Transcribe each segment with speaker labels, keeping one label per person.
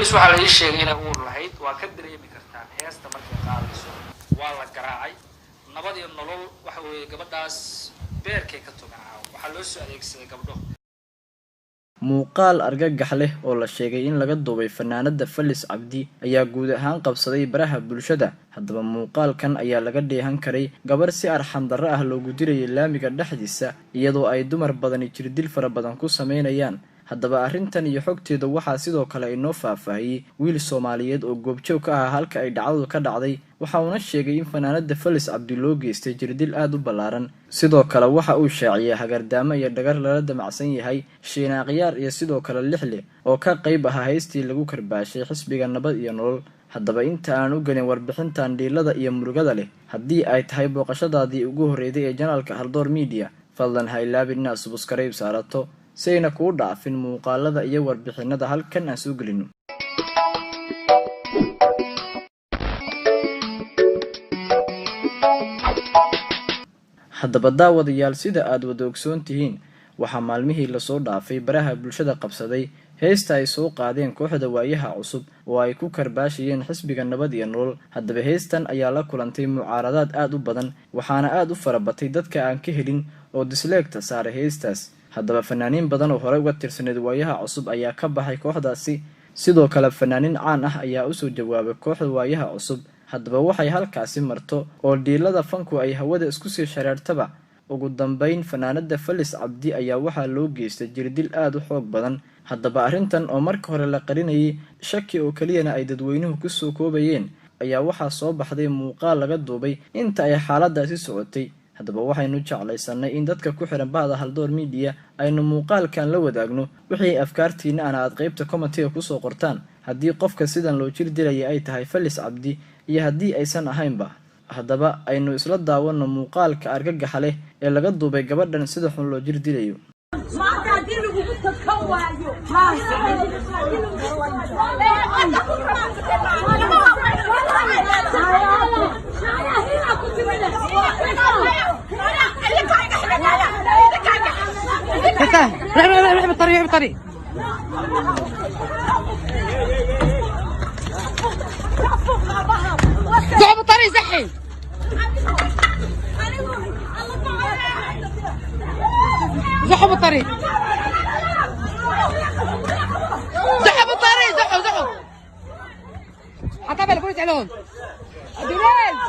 Speaker 1: Felis waxaa la ii sheegay inay uur lahayd. Waa ka dareemi kartaan heesta markay qaadayso. Waa la garaacay. Nabad iyo Nolol waxa weeye gabadhaas beerkay ka tumeen. Caawa waxaa loo soo adeegsaday gabdho.
Speaker 2: Muuqaal argagax leh oo la sheegay in laga duubay fanaanada Felis Cabdi ayaa guud ahaan qabsaday baraha bulshada. Haddaba muuqaalkan ayaa laga dheehan karay gabar si arxan darro ah loogu dilayay laamiga dhexdiisa, iyadoo ay dumar badani jirdil fara badan ku sameynayaan. Haddaba arrintan iyo xogteeda waxaa sidoo kale inoo faahfaahiyey wiil Soomaaliyeed oo goobjoog ka ahaa halka ay dhacdadu ka dhacday. Waxa uuna sheegay in fanaanada Felis Cabdi loo geystay jirdil aada u ballaaran. Sidoo kale waxa uu shaaciyey hagardaamo iyo dhagar lala damacsan yahay Shiinaaqyaar iyo sidoo kale Lixle oo ka qayb ahaa heystii lagu karbaashay xisbiga Nabad iyo Nolol. Haddaba inta aan u gelin warbixintan dhiilada iyo murugada leh, haddii ay tahay booqashadaadii ugu horreeyday ee janaalka Haldoor Media, fadlan ha ilaabin inaad subscribe saarato si ayna kuu dhaafin muuqaalada iyo warbixinada halkan aan soo gelino. Haddaba daawadayaal, sida aad wada ogsoon tihiin, waxaa maalmihii lasoo dhaafay baraha bulshada qabsaday heesta ay soo qaadeen kooxda Waayaha Cusub oo ay ku karbaashayeen xisbiga Nabad iyo Nolol. Haddaba heystan ayaa la kulantay mucaaradaad aada u badan, waxaana aada u farabatay dadka aan ka helin oo disleegta saaray heestaas. Haddaba fanaaniin badan oo horey uga tirsaneyd Waayaha Cusub ayaa ka baxay kooxdaasi. Sidoo kale fanaaniin caan ah ayaa usoo jawaabay kooxda Waayaha Cusub. Haddaba waxay halkaasi marto oo dhiilada fanku ay hawada isku sii shareertaba, ugu dambeyn fanaanada Felis Cabdi ayaa waxaa loo geystay jirdil aada u xoog badan. Haddaba arrintan oo marka hore la qarinayay, shaki oo keliyana ay dadweynuhu kusoo koobayeen, ayaa waxaa soo baxday muuqaal laga duubay inta ay xaaladaasi socotay. Haddaba waxaynu jeclaysanay in dadka ku xiran bahda Haldoor Media aynu muuqaalkan la wadaagno. Wixii afkaartiina ana aad qeybta commentiga kusoo qortaan, haddii qofka sidan loo jir dilaya ay tahay Felis Cabdi iyo haddii aysan ahaynba. Haddaba aynu isla daawano muuqaalka argagaxa leh ee laga duubay gabadhan sida xun loo jir dilayo.
Speaker 3: Maanta haddii lagugu takan waayo,
Speaker 4: روح روح روح بالطريق، روح بالطريق. زحوا بالطريق، زحي زحوا بالطريق، زحوا بالطريق، زحوا زحوا. حطها البوليس عليهم بلال.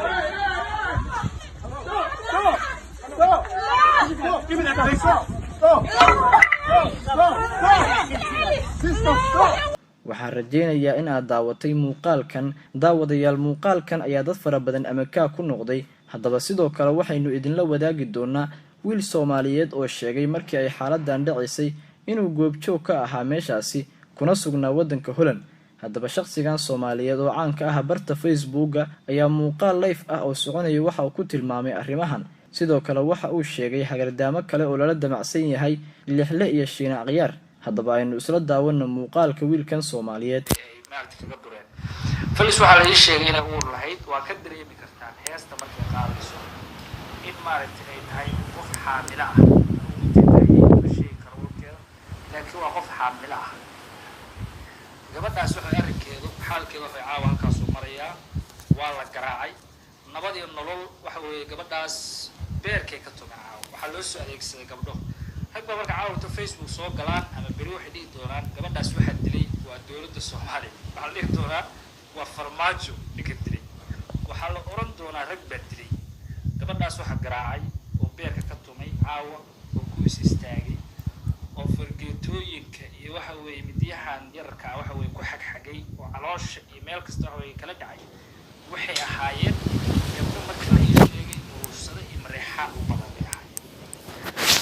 Speaker 2: Waxaan rajaynayaa in aad daawatay muuqaalkan. Daawadayaal, muuqaalkan ayaa dad fara badan amakaa ku noqday. Haddaba sidoo kale waxaynu idinla wadaagi doonaa wiil Soomaaliyeed oo sheegay markii ay xaaladan dhacaysay inuu goobjoog ka ahaa meeshaasi kuna sugnaa waddanka Holland. Haddaba shaqsigan Soomaaliyeed oo caanka ah barta Facebooka ayaa muuqaal live ah oo soconaya waxa uu ku tilmaamay arrimahan. Sidoo kale waxa uu sheegay hagardaamo kale oo lala damacsan yahay Lixle iyo Shiina Akhyaar. Haddaba aynu isla daawano muuqaalka wiilkan Soomaaliyeed.
Speaker 1: Ay maaragtay kaga dureen. Felis waxaa la ii sheegay inay uur lahayd. Waa ka dareemi kartaan heesta markay qaadayso in maaragtay ay tahay qof xaamilo ah. Ma sheegi karo uurkeeda, laakiin waa qof xaamilo ah gabadhaas. Waxay arrinkeedu xaalkeedu waxay caawa halkaasuu marayaa. Waa la garaacay. Nabad iyo Nolol waxa weeye gabadhaas beerkay ka tumeen. Caawa waxaa loo soo adeegsaday gabdho. Rag baa marka caawinta Facebook soo galaan ama beri waxay dhihi doonaan gabadhaas waxaa dilay waa dowladda Soomaaliya, waxaa la dhihi doonaa waa Farmaajo ninka dilay, waxaa la oran doonaa rag baa dilay gabadhaas. Waxaa garaacay oo beerka ka tumay caawa oo ku is istaagay oo fargeetooyinka iyo waxa weeye midyahan yararka ah waxa weeye ku xagxagay oo caloosha iyo meel kasta waxa weeye kala dhacay waxay ahaayeen gabdho marka la ii sheegay urursada iyo mareexaan u badan bay ahaayeen.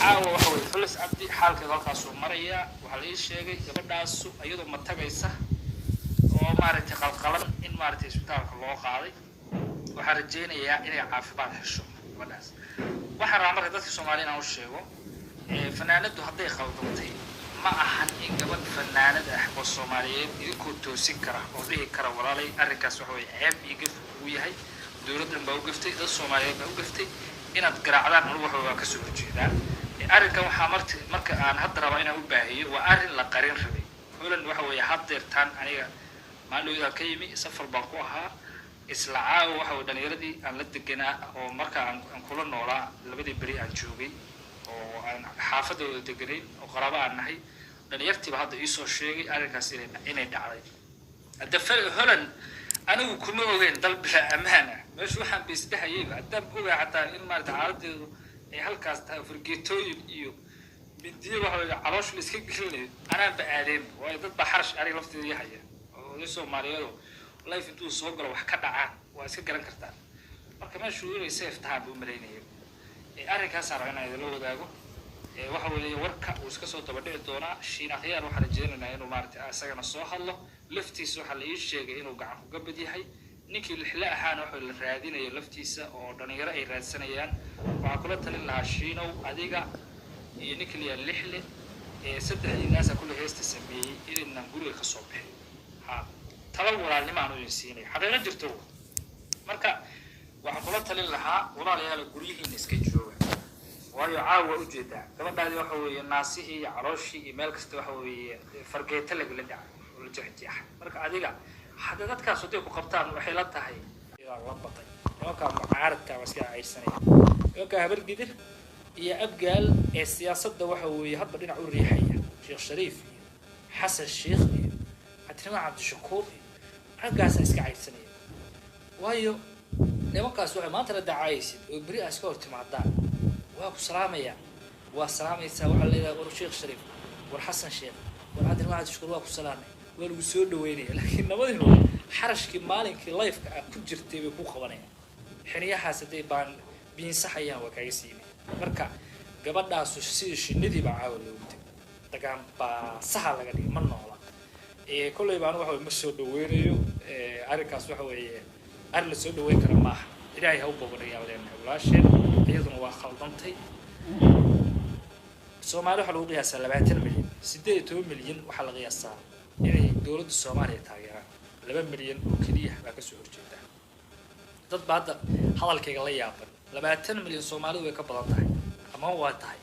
Speaker 1: Caawa waxa weeye Felis Cabdi xaalkeedu halkaasuu marayaa. Waxaa la ii sheegay gabadhaasu iyadoo matagaysa oo maaragtay qalqalan in maaragtay isbitaalka loo qaaday. Waxaan rajaynayaa inay caafimaad hesho gabadhaas. Waxaan rabaa marka dadka Soomaaliya inaan u sheego, fanaanadu hadday khaldantay, ma ahan in gabadh fanaanad ah oo Soomaaliyeed idinkoo toosin kara oo dhihi kara walaalay arrinkaas waxa weye ceeb iyo gaf uu yahay, dowladdan baa u gaftay, dad Soomaaliyeed baa u gaftay, inaad garaacdaan anigu waxa waa kasoo horjeedaa. Arrinkan waxaa marti marka aan hadda rabaa inaan u baahiyo waa arrin la qarin rabay. Holland waxa weeye haddeertaan aniga Maalin ka yimi safar baan ku ahaa. Isla caawa waxa weye dhalinyaradii aan la deganaa oo marka aan kula noolaa labadii beri aan joogay oo aan xaafadooda deganayn oo qaraabo aan nahay, dhalinyartiiba hadda iisoo sheegay arrinkaas inay dhacday. Hadda Holland anigu kuma ogeyn dal bila ammaan ah. Meesha waxaan baisdhehayayba haddaan ogaa xataa in maarata xaaladeedu ay halkaas tahay, fargeetooyin iyo mindiyo waxa weye caloosha la iska gelinayo, anaanba aadeenba. Waayo dad baa xarash aniga lafteeda ii haya oo oday Soomaaliyeedoo life intuu soo galo wax ka dhacaan waa iska garan kartaan. Marka meeshu inay safe tahaan buu malaynaya. Arrinkaasaan rabaa inaan idinla wadaago. Waxa weeye warka uu iska soo daba dhici doonaa. Shiin Akhyaar waxaan rajeynaynaa inuu maaragtay isagana soo hadlo laftiisa. Waxaa la ii sheegay inuu gacan ku gabad yahay ninkii lixle ahaana, waxa la raadinayo laftiisa oo dhalinyaro ay raadsanayaan. Waxaa kula talin lahaa Shiinow, adiga iyo ninka la yidhaha Lixle ee saddexdiinaasa kulle heesta sameeyey, inaynan guriga ka soo bixin. Ha talo walaalnimo aan u idin siinay, xaqiiqo jirto. Marka waxaan kula talin lahaa, walaalayaal, guryihiina iska jooga. Waayo caawa ujeedaa gabadhaadii waxa weeye naasihii iyo calooshii iyo meel kasta waxa weeye fargeeto lagala dhacay oo la jeexjeexay. Marka adiga hadda dadkaas hadday ku qabtaan, waxay la tahay la baqay nimankaa mucaaradka waa iska caysanaya, nimankaa Habargidir iyo Abgaal ee siyaasadda waxa weeye hadba dhinac u riixaya, Sheekh Shariif iyo Xasan Sheekh iyo Cabdiraxmaan Cabdishakuur iyo raggaasaa iska caysanaya. Waayo nimankaas waxay maanta la dacaayaysid oo beri aa iska hor timaadaan, waa ku salaamaya, waa salaamaysaa, waxaa leedahay war Sheekh Shariif, war Xasan Sheekh, war Cabdiraxmaan Cabdishakuur, waa ku salaamay, waa lagu soo dhaweynaya. Laakiin nabadiiba xarashkii maalinkii lifeka ah ku jirtay bay ku qabanayaan xiniyahaas, hadday baan biinsaxayaan waa kaaga siinay. Marka gabadhaasu sidii shinidii baa caawa loogu tegay, dagaan baasaha laga dhigay, ma noola. Kolleyba anu waxa weye ma soo dhaweynayo arrinkaas. Waxa weeye arrin la soo dhaweyn kara maaha. Ilaahay ha u bobanayaan leenahay walaasheen, iyaduna waa khaldantay. Soomaali waxaa lagu qiyaasaa 20 milyan, 18 milyan waxaa la qiyaasaa inay dowladda Soomaaliya taageeraan, 2 milyan oo keliya baa kasoo horjeeda. Dad ba hadda hadalkayga la yaaban. 20 milyan Soomaalidu way ka badan tahay ama waa tahay,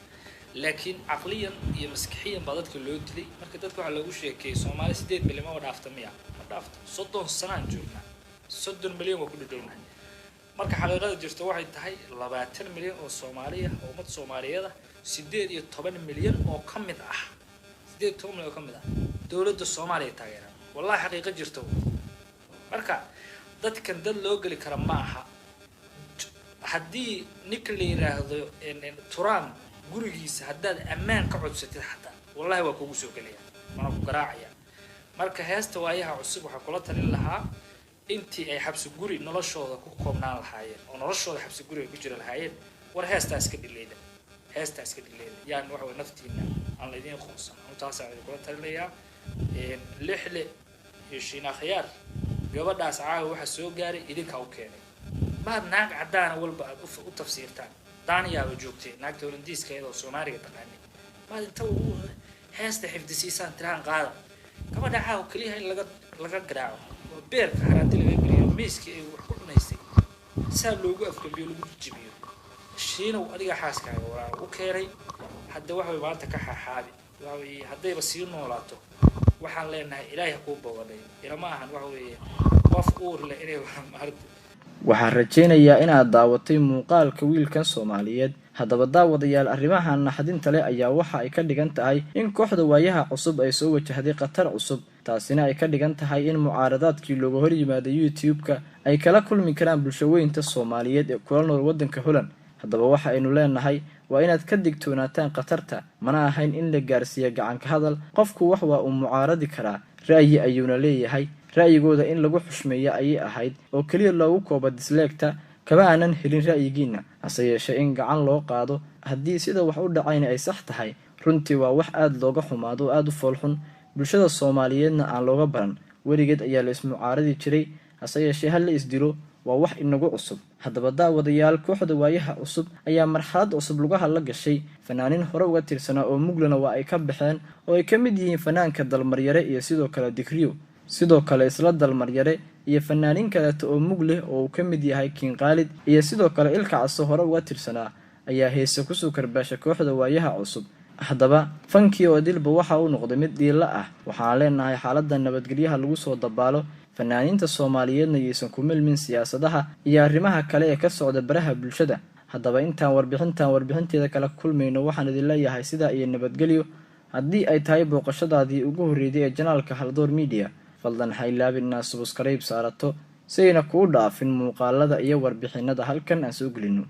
Speaker 1: laakiin caqliyan iyo maskixiyan baa dadka loo dilay. Marka dadka waxaa loogu sheekeeyey Soomaali 8 milyan ma dhaafta miya? Ma dhaafto. 30 sanaan joognaa, 30 milyan waa ku dhadhownahay. Marka xaqiiqada jirta waxay tahay 20 milyan oo Soomaali ah oo ummad Soomaaliyeed ah, 18 milyan oo ka mid ah, 18 milyan oo ka mid ah dowladda Soomaaliya taageeraan. Wallahi xaqiiqo jirta. Marka dadkan dad loo geli kara ma aha. Haddii ninka la yiraahdo Trump gurigiisa haddaad ammaan ka codsatid xataa, wallahi waa kugu soo gelaya, waana ku garaacaya. Marka heesta Waayaha Cusub waxaa kula talin lahaa intii ay xabsi guri noloshooda ku koobnaan lahaayeen oo noloshooda xabsi guri ay ku jiri lahaayeen, war heestaa iska dhileyda, heestaa iska dhileyda. Yaan waxa way naftiina aan laydin qoonsan. Anu taasaan idinkula talinayaa. Lixle iyo Shiina Khiyaar, gabadhaas caawa waxa soo gaaray idinkaa u keenay. Maad naag caddaana walba aad u tafsiirtaan, daaniyaaba joogtay naagta Holandiiska iyadoo Soomaaliga taqaanay, maad inta u heesta xifdisiisaan tiraan qaada. Gabadha caawa keliyaha in laga garaaco oo beerka haraanti laga geliyo, miiskii ay wax ku cunaysay saa loogu afgambiyo, lagu jibiyo. Shiinow, adiga xaaskaaga walaa u keenay. Hadda waxa way maanta ka xaaxaabi waxa weeye haddayba sii noolaato, waxaan leenahay Ilaahay ha kuu bogadhay. Ilama ahan waxa weeye qof uur leh inay maarata.
Speaker 2: Waxaan rajaynayaa inaad daawatay muuqaalka wiilkan Soomaaliyeed. Haddaba daawadayaal, arrimaha naxdinta leh ayaa waxa ay ka dhigan tahay in kooxda Waayaha Cusub ay soo wajahday khatar cusub, taasina ay ka dhigan tahay in mucaaradaadkii looga hor yimaada YouTube-ka ay kala kulmi karaan bulshaweynta Soomaaliyeed ee kula nool waddanka Holland. Haddaba waxa aynu leenahay waa inaad ka digtoonaataan khatarta. Mana ahayn in la gaarsiiya gacanka hadal. Qofku wax waa uu mucaaradi karaa, ra'yi ayuuna leeyahay, ra'yigooda in lagu xushmeeyo ayay ahayd oo keliya loogu koobo dislike-ta. Kama aanan helin ra'yigiina, hase yeeshee in gacan loo qaado, haddii sida wax u dhacayna ay sax tahay, runtii waa wax aada looga xumaado oo aada u foolxun, bulshada Soomaaliyeedna aan looga baran. Weligeed ayaa la ismucaaradi jiray, hase yeeshee ha la isdilo waa wax inagu cusub. Haddaba daawadayaal, kooxda Waayaha Cusub ayaa marxalad cusub lugaha la gashay. Fanaaniin hore uga tirsanaa oo muglana waa ay ka baxeen, oo ay ka mid yihiin fanaanka Dalmaryare iyo sidoo kale Digriyo. Sidoo kale isla Dalmaryare iyo fanaaniin kaleeto oo mug leh oo uu ka mid yahay Kiin Qaalid iyo sidoo kale Ilka Caso hore uga tirsanaa ayaa heese kusoo karbaasha kooxda Waayaha Cusub. Haddaba fankii oo dilba waxa uu noqday mid dhiilo ah. Waxaan leenahay xaaladda nabadgelyaha lagu soo dabaalo, fanaaniinta Soomaaliyeedna yaysan ku milmin siyaasadaha iyo arrimaha kale ee ka socda baraha bulshada. Haddaba intaan warbixintan warbixinteeda kala kulmayno, waxaan idin leeyahay sidaa iyo nabadgelyo. Haddii ay tahay booqashadaadii ugu horreeyday ee janaalka Haldoor Media, fadlan ha ilaabin inaad subscribe saarato si ayna kuu dhaafin muuqaalada iyo warbixinada halkan aan soo gelino.